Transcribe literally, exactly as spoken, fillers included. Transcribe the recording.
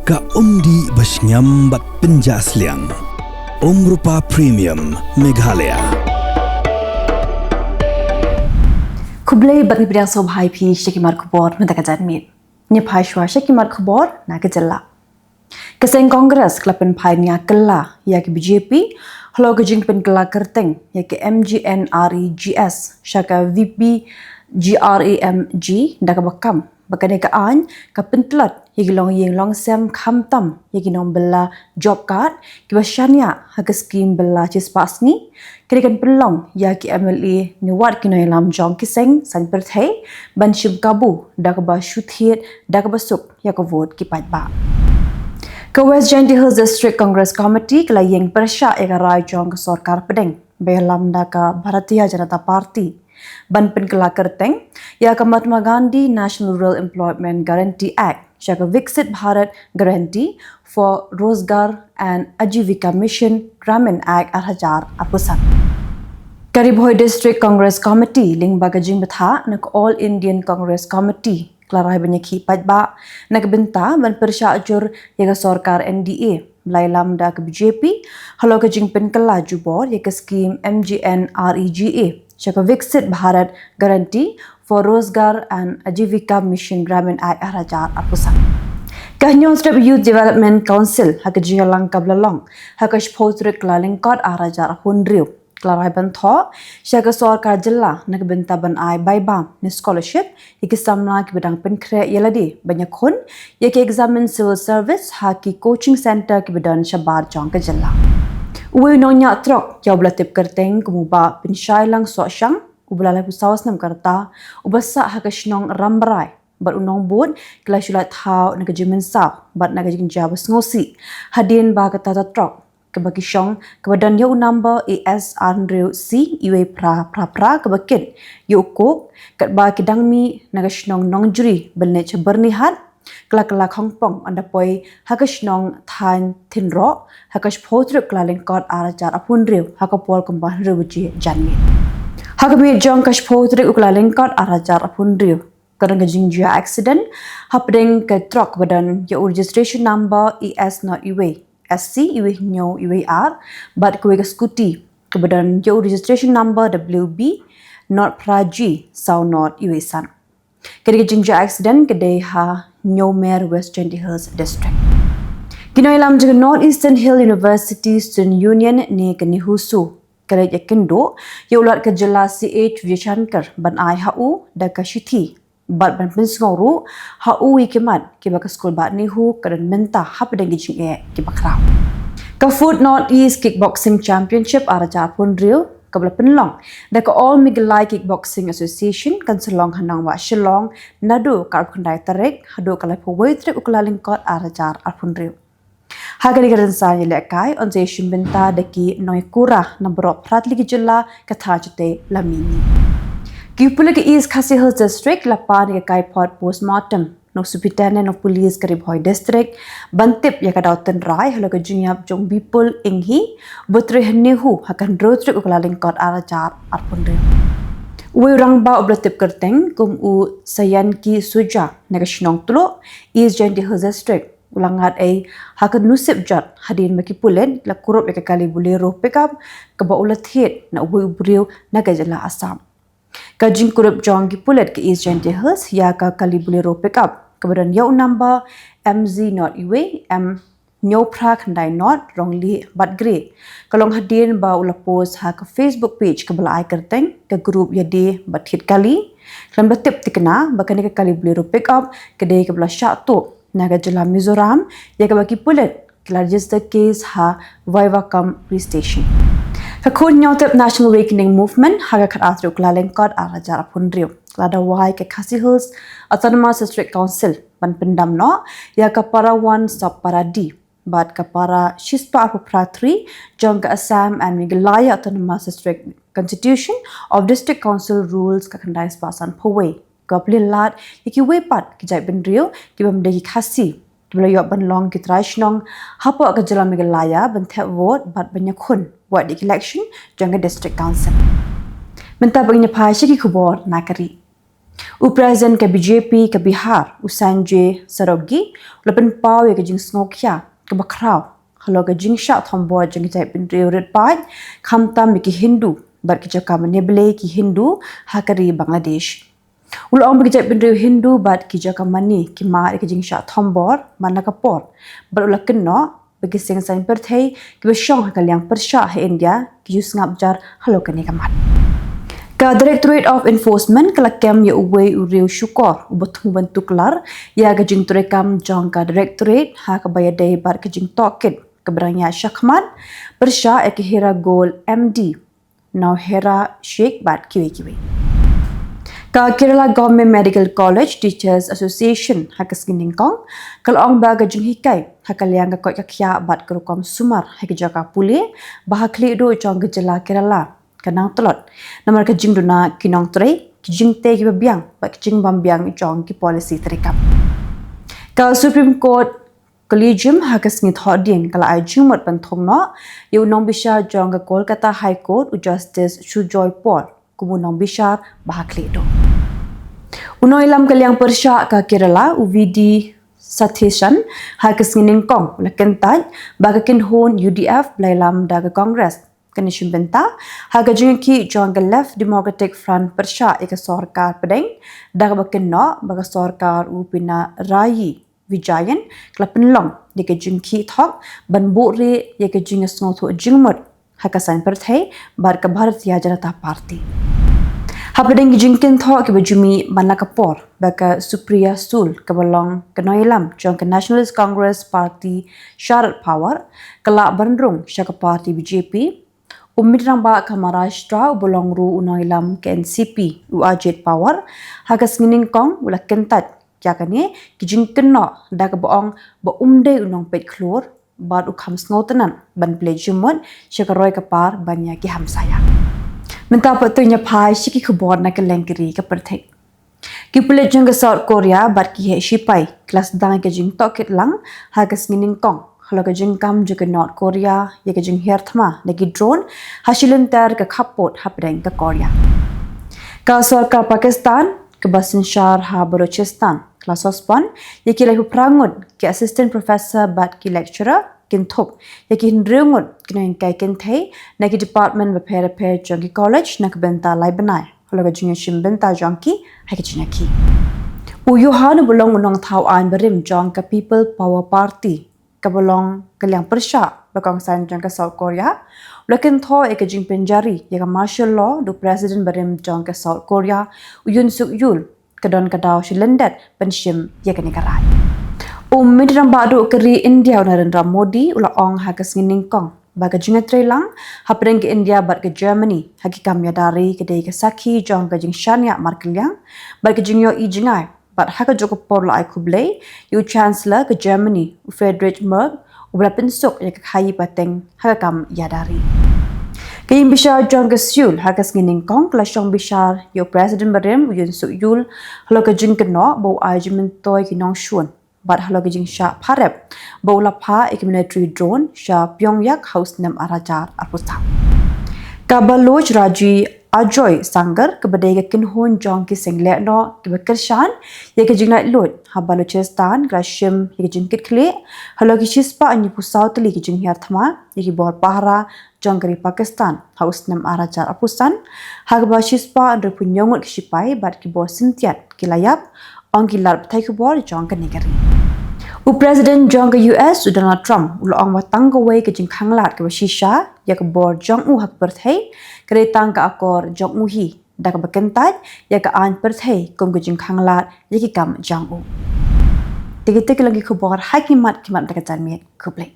Ka umdih ba shngiam bad pynjah sliang. Umrupa Premium Meghalaya. Khublei bad ngi pdiang sngewbha ïa phi sha ki mat khubor mynta ka janmiet. Ngin ïa phai shuwa sha ki mat khubor na ka jylla. Ka seng Congress ka la pynphai nia kylla ïa ka B J P halor ka jingpynkylla kyrteng ïa ka M G N R E G S sha ka V P G R A M G da kaba kam ba kane ka aiñ ka pyntlot ïa ki longïing longsem khamtam ïa ki nongbylla job card kiba shaniah ha ka skim bylla shispah sngi. Kane kan pynlong ïa ki M L A ne wat ki nongïalam jong ki seng saiñ pyrthei ban shim kabu da kaba shu thied da kaba suk ïa ka vote ki paidbah. Ka West Jaintia Hills District Congress Committee ka la ïeng pyrshah ïa ka rai jong ka sorkar pdeng ba ïalam da ka Bharatiya Janata Party ban pynkylla kyrteng ïa ka Mahatma Gandhi National Rural Employment Guarantee Act sha ka Viksit Bharat Guarantee for Rozgar and Ajivika Mission Gramin Act ar hajar arphew san. Ka Ri Bhoi District Congress Committee lyngba ka jingbthah na ka All Indian Congress Committee ka la rai ban ïakhih paidbah na ka bynta ban pyrshah jur ïa ka sorkar N D A ba la ïalam da ka B J P halor ka jingpynkylla jubor ïa ka skim M G N R E G A sha ka Viksit Bharat Guarantee for Rozgar and Ajivika Mission Gramin Act ar hajar arphew san. Ka Hynñiewtrep Youth Development Council ha ka jingïalang kaba la long ha ka shiphew tarik Kyllalyngkot ar hajar arphew hynriew ka la rai ban thoh sha ka sorkar jylla na ka bynta ban ai bai bam ne scholarship ïa ki samla kiba dang pynkhreh ïa lade ban ïakhun ïa ki exam in civil service ha ki coaching centre kiba don shabar jong ka jylla. Uwei u nongñiah trok ïa uba la tip kyrteng kum u Bah Pynshai Langsohshang uba la laiphew saw snem ka rta uba sah ha ka shnong Rambrai bad u nongbud ki la shu lait thaw na ka jingmynsaw bad na ka jingjia ba sngewsih hadien ba ka tata trok kaba ki shong kaba don ïa u number A S ar hynriew C uwei phra phra phra kaba kit ïa u coke katba ki dang mih na ka shnong Nongjri ban leit sha Byrnihat ka la kylla khongpong ynda poi ha ka shnong Thaiñ Thynroh ha ka shiphew tarik Kyllalyngkot ar hajar arphew hynriew ha ka por kumba hynriew baje janmiet. Ha ka miet jong ka shiphew tarik u Kyllalyngkot ar hajar arphew hynriew ka don ka jingjia accident hapdeng ka trok kaba don ïa u registration number A S not uwei S C uwei hynñiew uwei ar bad kawei ka scooty kaba don ïa u registration number W B not phra G saw not uwei san. Kane ka jingjia accident ka dei ha Hynñiewmer, West Jaintia Hills District. Ki nongïalam jong ka North Eastern Hill University Student Union ne ka NEHUSU ka leit ïakynduh ïa u Lat ka jylla C H Vijayashankar ban ai ha u da ka shithi bad ban pynsngew ruh ha u ïa ki mat kiba ka skulbah NEHU ka don mynta hapdeng ki jingeh kiba khraw. Ka Food North East Kickboxing Championship ar hajar arphew hynriew kaba la pynlong da ka All Meghalaya Kickboxing Association kan sa long ha nongbah Shillong naduh ka arphew khyndai tarik haduh ka laiphew wei tarik u Kyllalyngkot ar hajar arphew hynriew. Ha kane ka rynsan ïalehkai yn sa ïashim bynta da ki nongïakura na baroh phra tylli ki jylla ka thaiñ shatei la mih. Ki pulit ka East Khasi Hills District la pan ïa ka kaiphod postmortem na u Superintendent of Police ka Ri Bhoi District ban tip ïa ka daw tynrai halor ka jingïap jong u Bipul Enghi uba trei ha NEHU ha ka hynriew tarik u Kyllalyngkot ar hajar arphew hynriew. Uwei u rangbah uba la tip kyrteng kum u Sayanki Suja na ka shnong Tluh, East Jaintia Hills District u la ngat ei ha ka nusip jot hadien ba ki pulit la kurup ïa ka kali Bolero pickup kaba u la thied na uwei u briew na ka jylla Assam. Ka jingkurup jong ki pulit ka East Jaintia Hills ïa ka kali Bolero pickup kaba don ïa u number M Z not uwei M hynñiew phra khyndai not rong lieh bad grey ka long hadien ba u la post ha ka Facebook page kaba la ai kyrteng ka group ïadei bad thied kali. Khlem da tip thikna ba kane ka kali Bolero pickup ka dei kaba la shah tuh na ka jylla Mizoram ïa kaba ki pulit ki la register case ha Vaivakam Police Station. Ka khun Hynñiewtrep National Awakening Movement ha ka khatar tarik u Kyllalyngkot ar hajar arphew hynriew ka la dawa ïa ka Khasi Hills Autonomous District Council ban pyndam noh ïa ka Para one sub Para D bad ka Para shispah arphew phra three jong ka Assam and Meghalaya Autonomous District Constitution of District Council Rules ka khyndai spah sanphew wei kaba plie lad ïa kiwei pat ki jaitbynriew kiba ym dei ki Khasi kiba la ïoh ban long ki trai shnong hapoh ka jylla Meghalaya ban thep vote bad ban ïakhun wat ïa ki election jong ka District Council. Mynta ba ngin ïa phai sha ki khubor na ka ri. U President ka B J P ka Bihar, u Sanjay Saraogi, u la pynpaw ïa ka jingsngewkhia kaba khraw halor ka jingshah thombor jong ka jaitbynriew rit paid, khamtam ïa ki Hindu bad ki jaka mane blei ki Hindu ha ka ri Bangladesh. U la ong ba ki jaitbynriew Hindu bad ki jaka mane ki mad ïa ka jingshah thombor man la ka por, bad u la kynnoh ba ki seng saiñ pyrthei kiba shong ha ka liang pyrshah ha India ki ju sngap jar halor kane ka mat. Ka Directorate of Enforcement ka la kem ïa uwei u riew shukor uba thmu ban tuklar ïa ka jingtrei kam jong ka Directorate ha kaba ïadei bad ka jingtohkit kaba dang ïaid shakhmat pyrshah ïa ka Hira Gold M D Nawhera Sheikh bad kiwei kiwei. Ka Kerala Government Medical College Teachers Association ha ka sngi nyngkong ka la ong ba ka jinghikai ha ka liang ka koit ka khiah bad ka rukom sumar ha ki jaka pule ba ha khlieh duh jong ka jylla Kerala ka nang tlot namar ka jingduna ki nongtrei, ki jingtei kiba biang bad ki jingbym biang jong ki policy treikam. Ka Supreme Court Collegium ha ka sngi Thohdieng ka la ai jingmut ban thung noh ïa u nongbishar jong ka Kolkata High Court, u Justice Sujoy Paul, kum u nongbishar ba ha khlieh duh. U nongïalam ka liang pyrshah ka Kerala, u V D Satheesan, ha ka sngi nyngkong u la kyntait ba ka kynhun U D F ba la ïalam da ka Congress kan ïashim bynta ha ka jingïakhih jong ka Left Democratic Front pyrshah ïa ka sorkar pdeng, da kaba kynnoh ba ka sorkar u Pinarayi Vijayan ka la pynlong ïa ka jingkhih thok ban buhrieh ïa ka jingïasngewthuh jingmut ha ka saiñ pyrthei bad ka Bharatiya Janata Party. Hapdeng ki jingkynthoh kiba ju mih man la ka por, ba ka Supriya Sule kaba long ka nongïalam jong ka Nationalist Congress Party Sharad Pawar ka la ban rung sha ka party B J P. U Myntri Rangbah ka Maharashtra uba long ruh u nongïalam ka N C P, u Ajit Pawar, ha ka sngi nyngkong u la kyntait ïa kane ki jingkynnoh da kaba ong ba um dei u nongpeit khlur bad u kham sngewtynnat ban plie jingmut sha ka roi ka par ban ïa ki hamsaïa. Mynta pat to ngin ïa phai sha ki khubor na kylleng ki ri ka pyrthei. Ki pulit jong ka South Korea bad ki heh shipai ki la sdang ïa ka jingtohkit lang ha ka sngi nyngkong halor ka jingkam jong ka North Korea ïa ka jinghiar thma na ki drone ha shi lynter ka khappud hapdeng ka Korea. Ka sorkar Pakistan kaba synshar ha Balochistan ka la suspend ïa ki laiphew phra ngut ki assistant professor bad ki lecturer, kynthup ïa ki hynriew ngut ki nonghikai kynthei na ki department bapher bapher jong ki college na ka bynta lai bnai halor ka jingïashim bynta jong ki ha ka jingïakhih. U Johan uba long u nongthaw aiñ barim jong ka People Power Party kaba long ka liang pyrshah ba kongsan jong ka South Korea u la kynthoh ïa ka jingpynjari ïa ka martial law da u president barim jong ka South Korea, u Yoon Suk Yeol, ka don ka daw shi lyndet ban shim ïa kane ka rai. U Myntri Rangbah duh ka ri India u Narendra Modi u la ong ha ka sngi nyngkong ba ka jingïatreilang hapdeng ka India bad ka Germany ha ki kam ïada ri ka dei ka sakhi jong ka jingshaniah markylliang bad ka jingïohi jngai, bad ha kajuh ka por u la ai khublei ïa u Chancellor ka Germany, u Friedrich Merz, uba la pynsuk ïa ka khaïi pateng ha ka kam ïada ri. Ka ïingbishar jong ka Seoul ha ka sngi nyngkong ka la shong bishar ïa u president barim u Yoon Suk Yeol halor ka jingkynnoh ba u ai jingmyntoi ki nongshun bad halor ka jingshah pharep ba u la phah ïa ki military drone sha Pyongyang ha u snem ar hajar arphew saw. Ka Baloch Raji Ajoy Sangar kaba dei ka kynhun jong ki seng lehnoh kiba kyrshan ïa ka jinglaitluid ha Balochistan ka la shim ïa ka jingkitkhlieh halor ki shispah hynñiewphew saw tylli ki jinghiar thma ïa ki bor pahara jong ka ri Pakistan ha u snem ar hajar arphew san, ha kaba shispah hynriewphew hynñiew ngut ki shipai bad ki bor syntiat ki la ïap, ong ki lad pathai khubor jong kane ka ri. U President jong ka U S u Donald Trump u la ong ba tang kawei ka jingkhanglad kaba shisha ïa ka bor jong u ha ka pyrthei ka dei tang ka akor jong u hi, da kaba kyntait ïa ka aiñ pyrthei kum ka jingkhanglad ïa ki kam jong u. Te kita ki long ki khubor ha ki mat ki mat da ka janmiet. Khublei.